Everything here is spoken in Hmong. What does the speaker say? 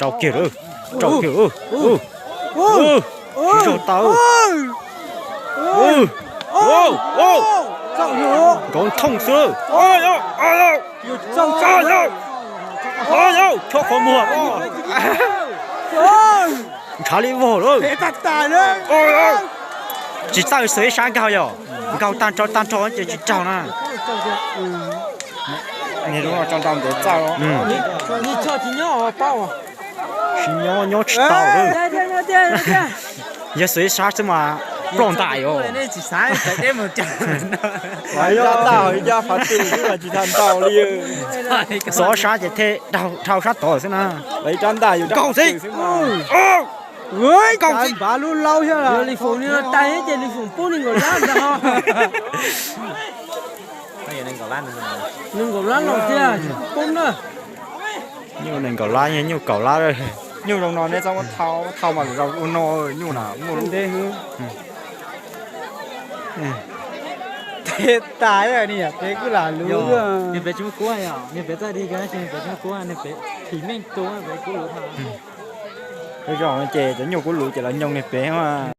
Rau kiag lawm, rau kiag. Tsis zog tau. Nkaum thooj xwb. Chob qhov muag. Ntshav li vog lawm. Tsis txawj xwb ib sab nkaug yom, nkaug tag nrho tag nrho ces tsis raug na. Tsis nyob nyob tsis tau. Yog xwb ib sab xwb mas ploj ntais os. Xwb ob sab ces thiaj dhau sab tod xwb na. Nkaug xwb. Npav lub laub thiab. Li Foom niag tag ces Li Foom poob nees nkaum lab ntag. Nees nkaum lab los tiag, poob na. Nyuj nees nkaum lab, nyuj kaum lab. Nyuj zoo no neb txhob muab thau, thau mas zoo ua no, nyuj na muaj lub ntev. Tej tas ni, peb kuj lam luv. Niag pem tsis muaj kuab yom, niag pem txawj dig, niag pem tsis muaj kuab, niag pem phim meej tus, peb kuj luv tau. Zoo ces cov nyuj kuj luv ces los nyoo niag pem.